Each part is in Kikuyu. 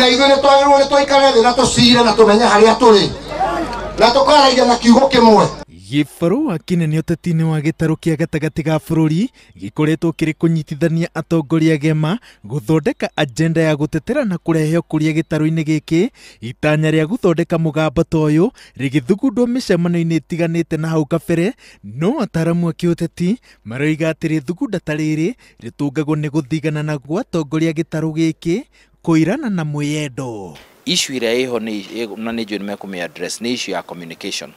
Na ithuĩ nĩ twagĩrĩirwo nĩ tũikare thĩ na tũcire na tũmenye harĩa tũrĩ na tũkaragia na kiugo kĩmwe. Gĩbarũa kĩnene ũteti-inĩ wa gĩtarũ kĩa gatagatĩ ga bũrũri gĩkoretwo kĩrĩ kũnyitithania atongoria gema gũthondeka agenda ya gũtetera na kũrehe ũkũria gĩtarũ-inĩ gĩkĩ. Itanya rĩa gũthondeka mũgambo ta ũyũ rĩgĩthugundwo mĩcemanio-inĩ ĩtiganĩte na hau kabere, no ataramu a kĩũteti maroiga atĩ rĩthugunda ta rĩrĩ rĩtũngagwo nĩ gũthigana na gwa atongoria gĩtarũ gĩkĩ kũirana na mwĩyendo. Issue ĩrĩa ĩho na nĩ njũĩ nĩ mekũmĩ address nĩ issue ya communication.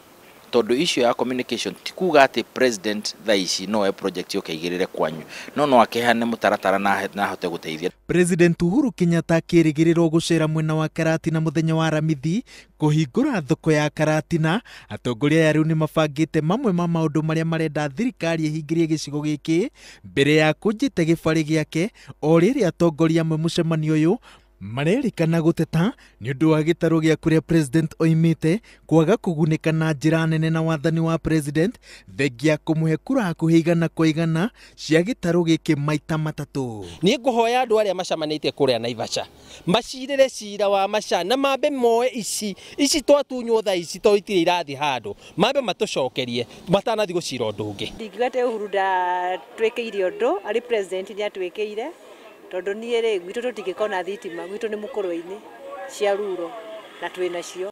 Tondũ issue ya communication ti kuga atĩ president thaa ici no oe project yũke aigĩrĩre kwanyu, no no akĩheane mũtaratara na ahote gũteithia. President Uhuru Kenyatta akĩrĩgĩrĩrwo gũcera mwena wa Karatina mũthenya wa Aramithi kũhingũra thoko ya Karatina. Atongoria aya rĩu nĩ mabangĩte mamwe ma maũndũ marĩa marenda thirikari ĩhingĩrie gĩcigo gĩkĩ mbere ya kũnjĩte gĩbarĩ gĩake. O rĩrĩ atongoria amwe mũcemanio ũyũ marerĩkana gũteta nĩ ũndũ wa gĩtarũ gĩa kũrĩa president oimĩte kwaga kũgunĩka na njĩra nene na wathani wa president, thengia kũmũhe kura hakuhĩ 100% cia gĩtarũ gĩkĩ maita matatũ. Niĩ ngũhoya andũ arĩa macemanĩtie kũrĩa Naivasha macirĩre cira wa maca na mambe moe ici ici twatunywo thaa ici to itirĩ irathiĩ handũ, mambe matũcokerie matanathiĩ gũcira ũndũ ũngĩ. Ndingiuga atĩ Uhuru ndatwĩkĩire ũndũ, arĩ president nĩ atwĩkĩire, tondũ niĩ rĩ gwitũ tũtingĩkona thitima, gwitũ nĩ mũkũrwe-inĩ cia ruro na twĩ nacio.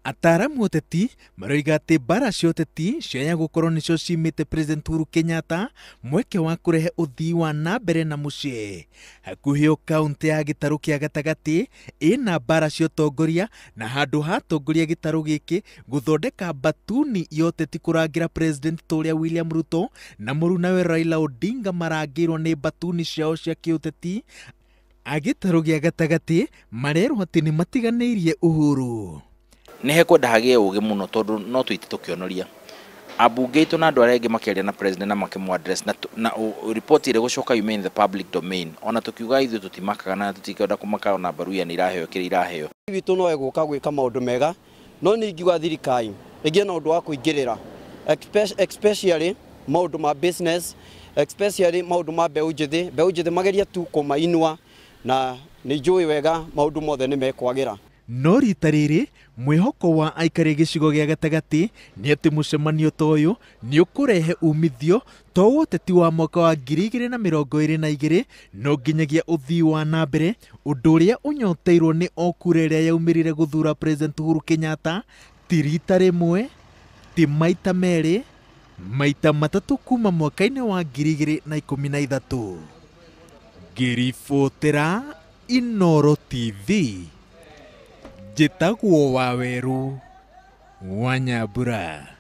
Ataramu ũteti maroiga atĩ mbara cia ũteti ciaya gũkorwo nĩcio cimĩte President Uhuru Kenyatta mweke wa kũrehe ũthii wa na mbere na mũciĩ. Hakuhĩ o kaũntĩ ya gĩtarũ kĩa gatagatĩ ĩna mbara cia ũtongoria na handũ ha atongoria gĩtarũ gĩkĩ gũthondeka mbatuni ya ũteti kũrangĩra President ta ũrĩa William Ruto na mũrunawe Raila Odinga marangĩirwo nĩ mbatuni ciao cia kĩũteti. A gĩtarũ gĩa gatagatĩ marerwo atĩ nĩ matiganĩirie Uhuru. Nĩ hekwenda hagĩe ũgĩ mũno tondũ no tũite tũkĩonoria ambunge aitũ na andũ arĩa angĩ makĩaria na president na makĩmũ address na report ĩrĩa gũcoka yume in the public domain. Ona tũkiuga ithuĩ tũtimakaga na tũtikenda kũmaka ona mbaruya nĩ iraheo kĩrĩa iraheo. Witũ no egũka gwĩka maũndũ mega, no nĩ ingiuga thirikari ĩgĩe na ũndũ wa kũingĩrĩra, especially maũndũ ma business, especially maũndũ ma mbeũ njĩthĩ. Mbeũ njĩthĩ mageria tu kũmainua na nĩ njũĩ wega maũndũ mothe nĩ mekwagĩra. No rita rĩrĩ mwĩhoko wa aikari gĩcigo gĩa gatagatĩ nĩ atĩ mũcemanio ta ũyũ nĩ ũkũrehe umithio to ũteti wa mwaka wa 2022 no nginyagia ũthii wa na mbere, ũndũ ũrĩa ũnyoteirwo nĩ o kura ĩrĩa yaumĩrire gũthura President Uhuru Kenyatta ti rita rĩmwe, ti maita merĩ, maita matatũ kuma mwaka-inĩ wa 2013. Ngĩribotera Inooro TV, njĩtagwo Waweru wa Nyambura.